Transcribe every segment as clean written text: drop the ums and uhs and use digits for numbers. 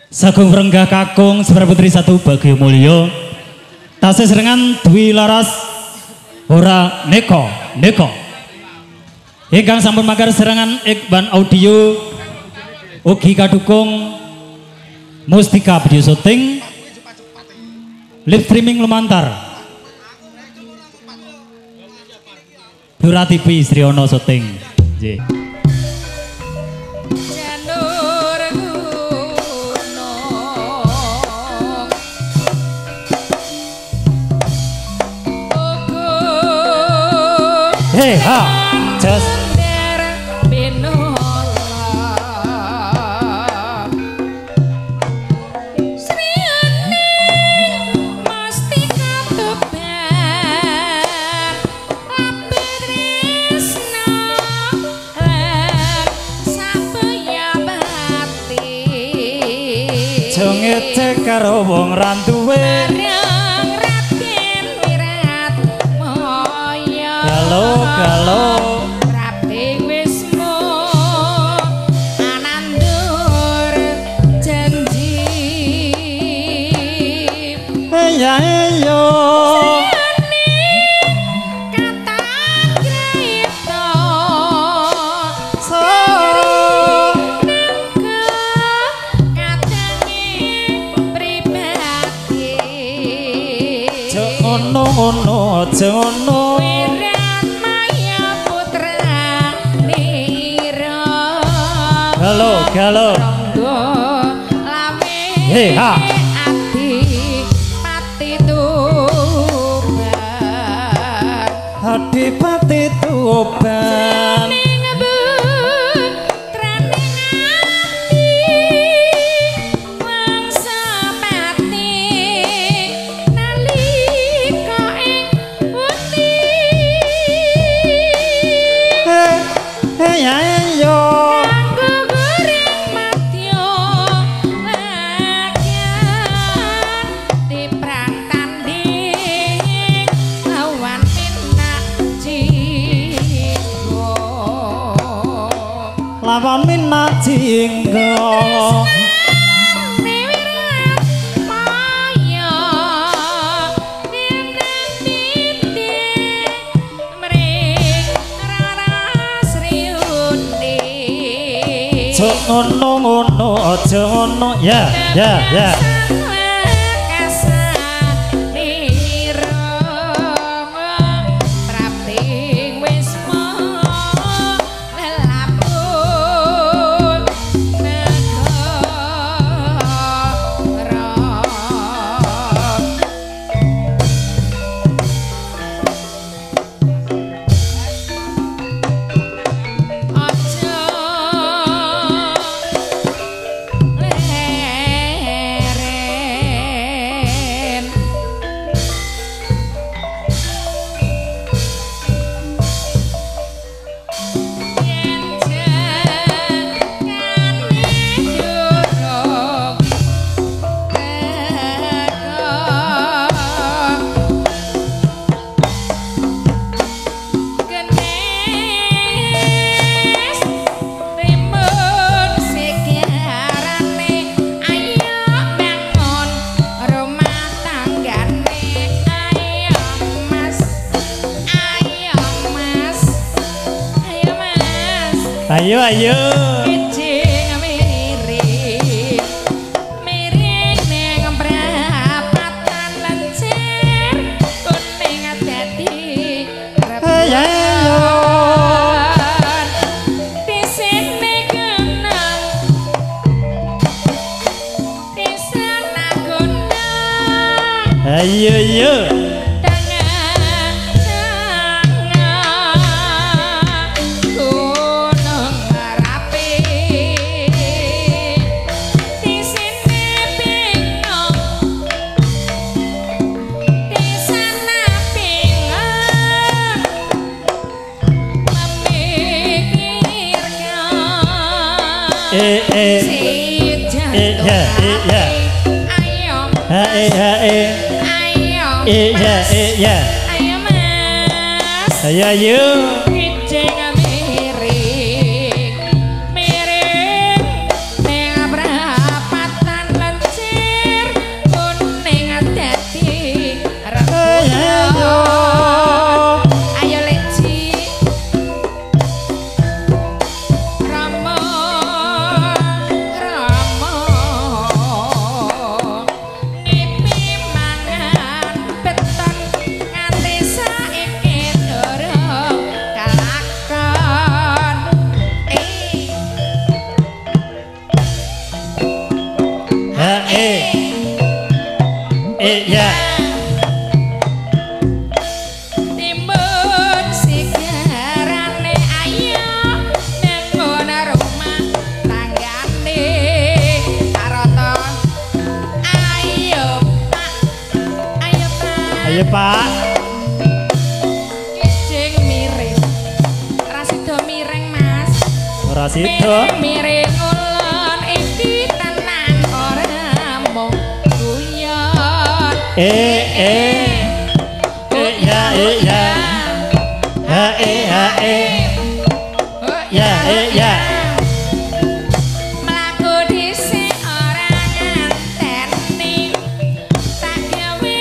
Sagung Renggah Kakung Sebar Putri Satu Bagio Mulyo. Tasih serengan Dwi Laras Ora Neko Neko. Ingkang sampun makar serangan Ikban Audio ugi kadukung Mustika Video Shooting live streaming lumantar Blora TV Sriono Shooting. Nggih. Hey ha, just ngecek karo wong ra duwe marang Raden Wiratmaya. Galo galo Prapting wismu anandur janji. Ya yo ngono aja ngono Wiratmaya putra nira. Halo galo Rangga lawe hey ha Adipati Tuban. Adipati Tuban. Lawan minak jinggo Tresnane Wiratmaya dinten mring Rara Sriundi. Aja ngono ngono aja ngono ya ya ya. Ayo ayo Kijing miring miring ning prapatan lencir kuning dadi ayo disene kenang disana gondang. Ayo ayo Ayo Mas. Ayo ayo. Kijing miring miring ning prapatan eh. Eh ya. Timun sigarane ayo nang rumah tanggane Paroto. Ayo Pak. Ayo Pak. Ayo Pak. Kijing miring. Ora sida miring, Mas. Ora sida. Miring ulon iki tenan ora mung guyon. Eh eh. Eh ya eh ya. Ha eh ha eh. Ya eh ya. Mlaku dhisik ora nganteni. Tak gawe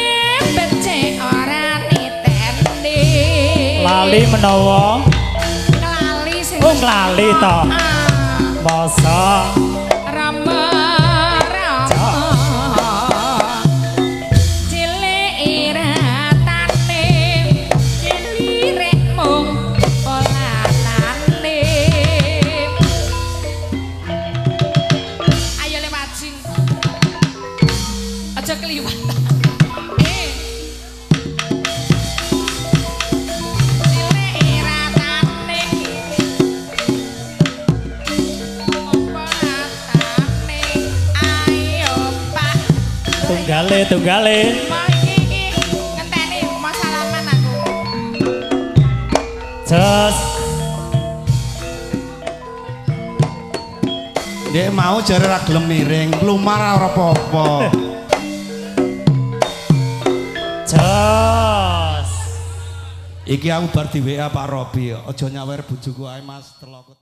becik ora niteni. Lali menawa. Lali sing. Oh lali to. Masa Rama Rama cilik iratane cilik mung polatane. Ayo lewat sing aja kliwat. Cilik iratane polatane. Ayo Pak. Tunggale tunggale. Mau iki iki ngenteni mau salaman aku. Jos. Dek mau jare ra gelem miring, lumar ora apa-apa. Jos. Iki aku bar di WA Pak Robi, aja nyawer bojoku ae Mas, teloko.